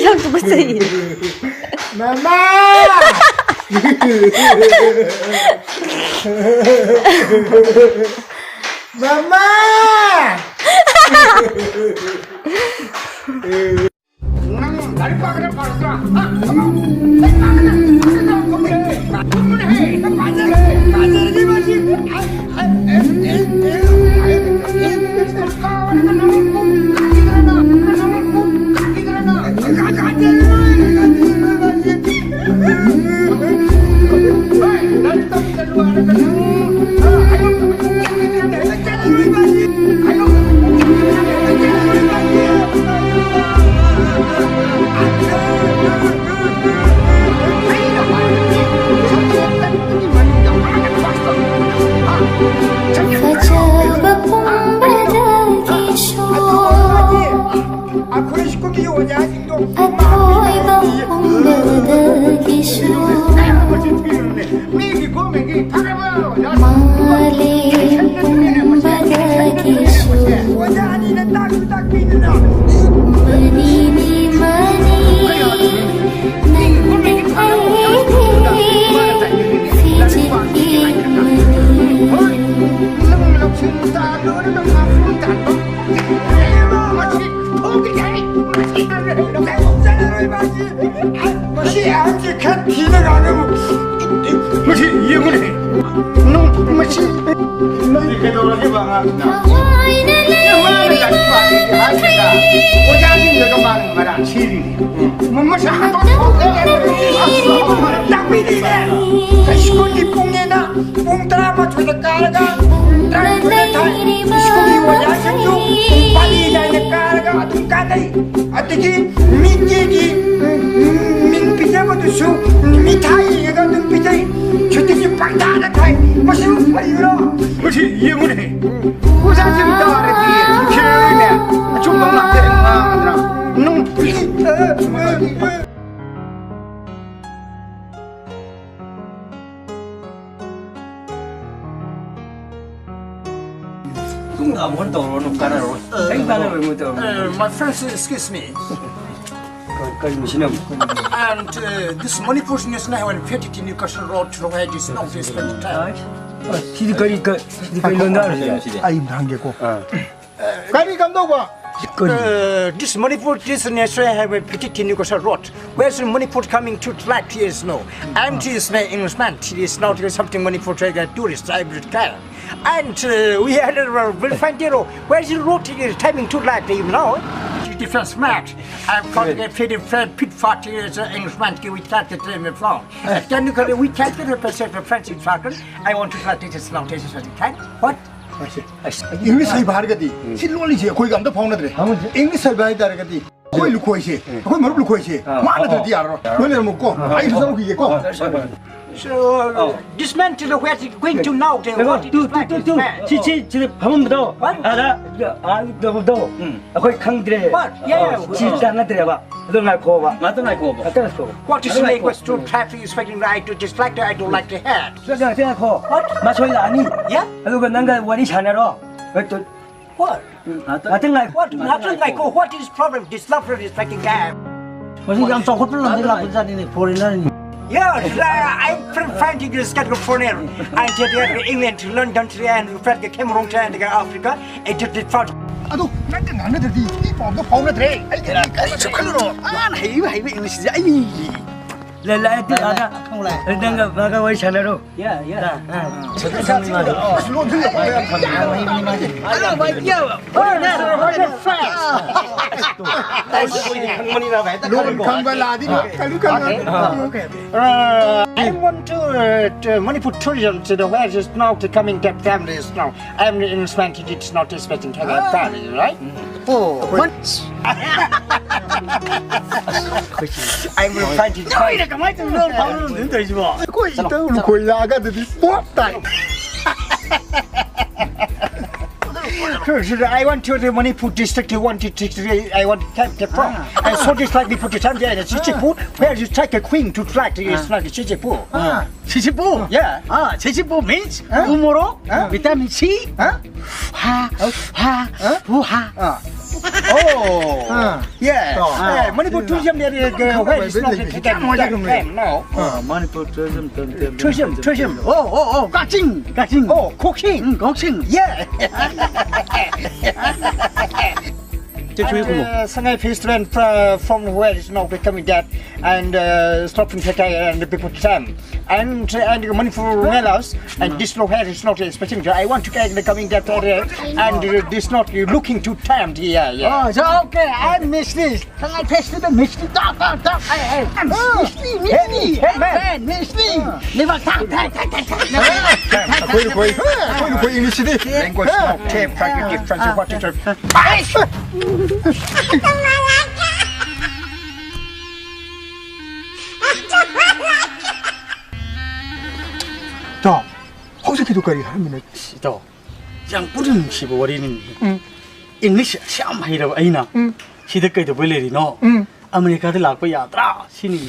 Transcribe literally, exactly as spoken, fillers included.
ꯌꯥꯝ ꯇꯨꯀꯠꯆꯩꯌꯦ꯫ ꯃꯃꯥ! ꯃꯃꯥ! ꯅꯪ ꯂꯥꯏꯔꯤꯛ ꯄꯥꯒꯗ꯭ꯔꯥ ꯄꯥꯔꯣꯏꯗ꯭ꯔꯥ? ꯍꯥ? ꯂꯥꯏꯔꯤꯛ ꯄꯥꯒꯗ꯭ꯔꯥ? ꯄꯥꯒꯗ꯭ꯔꯥ? ꯀꯨꯝꯃꯨꯅꯦꯍꯦ! ꯀꯨꯝꯃꯨꯅꯦꯍꯦ! ꯄꯥꯖꯔꯒꯦ, ꯄꯥꯖꯔꯒꯦ ꯃꯥꯁꯤ! ꯐꯖꯕ ꯄꯨꯝꯕꯗꯒꯤꯁꯨ ꯑꯩꯈꯣꯏ ꯁ꯭ꯀꯨꯜꯒꯤ ꯑꯣꯖꯥꯁꯤꯡꯗꯣ ꯑꯊꯣꯏꯕ ꯄꯨꯝꯕꯗꯒꯤꯁꯨ ꯃꯤꯒꯤ ꯒꯣꯔꯃꯦꯟꯒꯤ ꯐꯔꯕ ꯑꯣꯖꯥ ꯃꯥꯂꯦꯝ ꯄꯨꯝꯕꯗꯒꯤꯁꯨ ꯑꯣꯖꯥ ꯑꯅꯤꯅ ꯇꯥꯛꯁꯨ ꯇꯥꯛꯄꯤꯗꯅ ꯃꯅꯤꯅꯤ ꯃꯅꯤ ꯅꯪꯗꯤ ꯑꯩꯗꯤ ꯐꯤꯖꯤꯠꯀꯤ ꯃꯅꯤ ꯅꯪ ꯂꯧꯁꯤꯡ ꯇꯥꯜꯂꯨꯔꯒ ꯃꯐꯝ ꯇꯥꯟꯐꯝ ꯃꯁꯤ ꯊꯣꯛꯈꯤꯗꯦ꯫ ꯃꯁꯤ ꯑꯍꯟꯁꯦ ꯈꯔ ꯊꯤꯅ ꯉꯥꯡꯉꯨ꯫ ꯃꯁꯤ ꯌꯦꯡꯉꯨꯅꯦ꯫ ꯅꯨꯡ-, ꯃꯁꯤ ꯅꯪꯗꯤ ꯀꯩꯗꯧꯔꯒꯦꯕ ꯑꯉꯥꯡꯁꯤꯅ? ꯊꯋꯥꯏꯅ ꯃꯥꯅ ꯂꯥꯏꯔꯤꯛ ꯄꯥꯒꯦꯗꯤ ꯍꯥꯏꯗꯦꯗ꯫ ꯑꯣꯖꯥꯁꯤꯡꯗꯨꯒ ꯃꯥꯅ ꯃꯔꯥꯜ ꯁꯤꯔꯤꯅꯤ꯫ ꯃꯁꯥ ꯇꯥꯛꯄꯤꯔꯤꯅꯦ꯫ ꯁ꯭ꯀꯨꯜꯒꯤ ꯄꯨꯡꯅꯦꯅ ꯄꯨꯡ ꯇꯔꯥꯃꯥꯊꯣꯏꯗ ꯀꯥꯔꯒ ꯄꯨꯡ ꯇꯔꯥꯅꯤꯊꯣꯏꯗ ꯊꯥꯏ꯫ ꯁ꯭ꯀꯨꯜꯒꯤ ꯑꯣꯖꯥꯁꯤꯡꯁꯨ ꯄꯥꯂꯤ ꯅꯥꯏꯅ ꯀꯥꯔꯒ ꯑꯗꯨꯝ ꯀꯥꯟꯅꯩ꯫ ꯑꯗꯒꯤ ꯃꯤꯠꯀꯤ ꯃꯤꯡ ꯄꯤꯖꯕꯗꯨꯁꯨ ꯃꯤꯊꯥꯏ ꯌꯦꯡꯉꯒ ꯑꯗꯨꯝ ꯄꯤꯖꯩ꯫ ꯁꯨꯇꯤꯁꯨ ꯄꯪꯊꯥꯗ ꯊꯥꯏ꯫ ꯃꯁꯤꯕꯨ ꯐꯩꯕ꯭ꯔꯣ? ꯃꯁꯤ ꯌꯦꯡꯉꯨꯅꯦ꯫ ꯑꯣꯖꯥꯁꯤꯡ ꯇꯥꯔꯗꯤ ꯈꯦꯔꯣꯏꯅꯦ꯫ ꯑꯆꯨꯝꯕ ꯉꯥꯛꯇ ꯉꯥꯡꯗꯅ ꯅꯨꯡꯇꯤ ꯇꯨꯡꯗ ꯑꯃꯨꯛ ꯍꯟꯅ ꯇꯧꯔꯨꯔꯅꯨ, ꯀꯥꯟꯅꯔꯣꯏ꯫ ꯑꯩ ꯀꯥꯟꯅꯔꯣꯏ, ꯃꯣꯏ ꯇꯧꯔꯨꯔꯅꯨ꯫ Uh, my friends, excuse me. ꯀ-, ꯀꯔꯤ ꯃꯁꯤꯅ ꯑꯃꯨꯛ? And uh, this Manipur National Highway fifty-two New Kasha Road, where this not this time. ꯑ, ꯁꯤꯗꯤ ꯀꯔꯤ, ꯀ-, ꯁꯤꯗꯤ ꯀꯔꯤ ꯂꯣꯟꯗꯥꯔꯤꯁꯦ? ꯑꯩ ꯑꯝꯇ ꯍꯪꯒꯦꯀꯣ꯫ ꯑꯥ꯫ ꯀꯔꯤ ꯀꯝꯗꯧꯕ? ꯀꯔꯤ? Uh, this Manipur, this National Highway fifty-two New Kasha Road. Where's Manipur coming to like years now? I'm this man, Englishman. It is not something Manipur to the tourist. I will tell. And uh, we had a very fine deal. Where's the road is timing to like you know? Defense match. I'm calling a pretty fair pit party as an Englishman. We can't get them from. Can you call it? We can't get a percent of French in Falcon. I want to like this now. This is what you can. What? English ꯍꯩꯕ ꯍꯥꯏꯔꯒꯗꯤ ꯁꯤ ꯂꯣꯜꯂꯤꯁꯦ ꯑꯩꯈꯣꯏꯒ ꯑꯝꯇ ꯐꯥꯎꯅꯗ꯭ꯔꯦ꯫ ꯐꯥꯎꯅꯗ꯭ꯔꯦ꯫ English ꯍꯩꯕ ꯍꯥꯏꯇꯥꯔꯒꯗꯤ ꯑꯩꯈꯣꯏ ꯂꯨꯈꯣꯏꯁꯦ, ꯑꯩꯈꯣꯏ ꯃꯔꯨꯞ ꯂꯨꯈꯣꯏꯁꯦ, ꯑꯥ, ꯃꯥ ꯅꯠꯇ꯭ꯔꯗꯤ ꯌꯥꯔꯔꯣꯏ꯫ ꯂꯣꯏ ꯂꯩꯔꯝꯃꯨꯀꯣ꯫ ꯑꯩꯁꯨ ꯆꯠꯂꯨꯈꯤꯒꯦꯀꯣ꯫ So, this man to the where is going to now? The ꯉꯥꯏꯈꯣ, what is two, two, two, two. This man? ꯁꯤ, ꯁꯤ, ꯁꯤꯗ ꯐꯝꯐꯝꯗꯣ꯫ What? ꯑꯥꯗ, ꯑꯥ, ꯇꯧꯐꯝꯗꯣ꯫ ꯎꯝ꯫ ꯑꯩꯈꯣꯏ ꯈꯪꯗ꯭ꯔꯦ꯫ What? Yeah, yeah. ꯁꯤ ꯆꯥꯟꯅꯗ꯭ꯔꯦꯕ꯫ ꯑꯗꯨ ꯉꯥꯏꯈꯣꯕ꯫ ꯉꯥꯛꯇ ꯉꯥꯏꯈꯣꯕ꯫ ꯉꯥꯛꯇ ꯉꯥꯏꯈꯣꯕ꯫ What is ꯑꯗꯨ ꯉꯥꯏꯈꯣ꯫ Language to traffic inspecting? I do dislike that. I don't like the head. ꯉꯥꯛꯇ ꯉꯥꯏꯈꯣ꯫ What? ꯃꯥ ꯁꯣꯏ ꯂꯥꯛꯑꯅꯤ꯫ Yeah? ꯑꯗꯨꯒ ꯅꯪꯒ ꯋꯥꯔꯤ ꯁꯥꯟꯅꯔꯣ꯫ ꯍꯣꯏ, ꯇꯨ-, What? ꯉꯥꯛꯇ ꯉꯥꯏ-, What? ꯉꯥꯛꯇ ꯉꯥꯏꯈꯣ꯫ What is problem? This love is like a game. ꯃꯁꯤ ꯌꯥꯝ ꯆꯥꯎꯈꯠꯄ ꯂꯝꯗꯒꯤ ꯂꯥꯛꯄ ꯖꯥꯠꯅꯤꯅꯦ, foreigner ꯅꯤ꯫ Yeah, uh, I'm from French, English, got foreigner. And here they are England, London, and French, Cameroon, and Africa, and just this part. ꯑꯗꯨ ꯅꯪꯒ ꯉꯥꯡꯅꯗ꯭ꯔꯗꯤ ꯃꯤ ꯄꯥꯎꯗ ꯐꯥꯎꯅꯗ꯭ꯔꯦ꯫ ꯑꯩ ꯀꯔꯤ, ꯀꯔꯤꯁꯨ ꯈꯜꯂꯨꯅꯣ꯫ ꯑꯥ, ꯍꯩꯕ, ꯍꯩꯕ English ꯁꯦ ꯑꯩ꯫ ꯂꯩ, ꯂꯩ, ꯑꯗꯨ ꯑꯥꯗ꯫ ꯈꯪꯂꯦ꯫ ꯅꯪꯒ ꯃꯥꯒ ꯋꯥꯔꯤ ꯁꯥꯟꯅꯔꯣ꯫ Yeah, yeah. ꯑꯁ, ꯂꯣꯟꯁꯤꯜꯂꯛꯄ ꯌꯥꯝ ꯐꯖꯩ꯫ ꯂꯣꯟ ꯈꯪꯕ ꯂꯥꯛꯑꯗꯤ ꯀꯔꯤ ꯈꯪꯉꯣꯏ꯫ Uh, I want to, uh, to Manipur tourism to the where is now to coming to families now. I'm in Spanish, it's not expecting to have family, right? Oh, what? I will find it. ꯅꯣꯏꯅ ꯀꯃꯥꯏꯅ ꯇꯧꯔꯤꯅꯣ? ꯐꯥꯎꯅꯔꯝꯗꯣꯏꯅ ꯇꯧꯔꯤꯁꯤꯕꯣ? ꯑꯩꯈꯣꯏ ꯏꯇꯧ ꯂꯨꯈꯣꯏ ꯂꯥꯛꯑꯒ ꯑꯗꯨꯗꯤ ꯄꯣꯞ ꯇꯥꯏ꯫ I want to the Manipur district, I want to take the, I want to take the phone. Ah. And so this like me put the time there, and Chichipu, where you take a queen to flag, it's like Chichipu. Ah. Chichipu. Yeah. Ah, Chichipu means Ah. Umoro, Ah. vitamin C. Huh? Ha, ha, ha, ha. Oh. Ah. Yeah. Oh. Eh, Manipur tourism there, uh, where is not the time, time, time now. Ah, Manipur tourism, tourism, Tourism, tourism. Oh, oh, oh, Kaching, Kaching. Oh, cooking. Mm, Kaching. Yeah. Tetu And, uh, Sangai Festival fr- from where is now becoming that and uh, stopping Sakai and the people time and uh, and the money for Melas and this no hair is not expecting. I want to get the coming that area and uh, this not you looking to time. Yeah, yeah. Oh, so okay, I'm Miss Lee. Sangai Festival, Miss Lee. Talk, talk, talk. Hey, hey. I'm Miss Lee, Miss Lee. Hey, man. Miss Lee. Never talk, talk, talk, talk, talk. Never talk. ꯑꯩꯈꯣꯏ ꯑꯩꯈꯣꯏ ꯑꯩꯈꯣꯏ ꯑꯩꯈꯣꯏ ꯏꯪꯂꯤꯁꯁꯤꯗꯤ Language not tape like a difference of what you ꯏꯇꯥꯎ, ꯍꯧꯖꯤꯛꯀꯤꯗꯨ ꯀꯔꯤ ꯍꯥꯏꯔꯝꯃꯤꯅꯣ? ꯏꯇꯥꯎ, ꯌꯥꯝ ꯄꯨꯛꯅꯤꯡ ꯅꯨꯡꯁꯤꯕ ꯋꯥꯔꯤꯅꯤ꯫ ꯏꯪꯂꯤꯁ ꯑꯁꯨꯛ ꯌꯥꯝ ꯍꯩꯔꯕ ꯑꯩꯅ ꯁꯤꯗ ꯀꯩꯗꯧꯕꯩ ꯂꯩꯔꯤꯅꯣ? ꯑꯃꯦꯔꯤꯀꯥꯗ ꯂꯥꯛꯄ ꯌꯥꯗ꯭ꯔꯥ ꯁꯤꯅꯤ꯫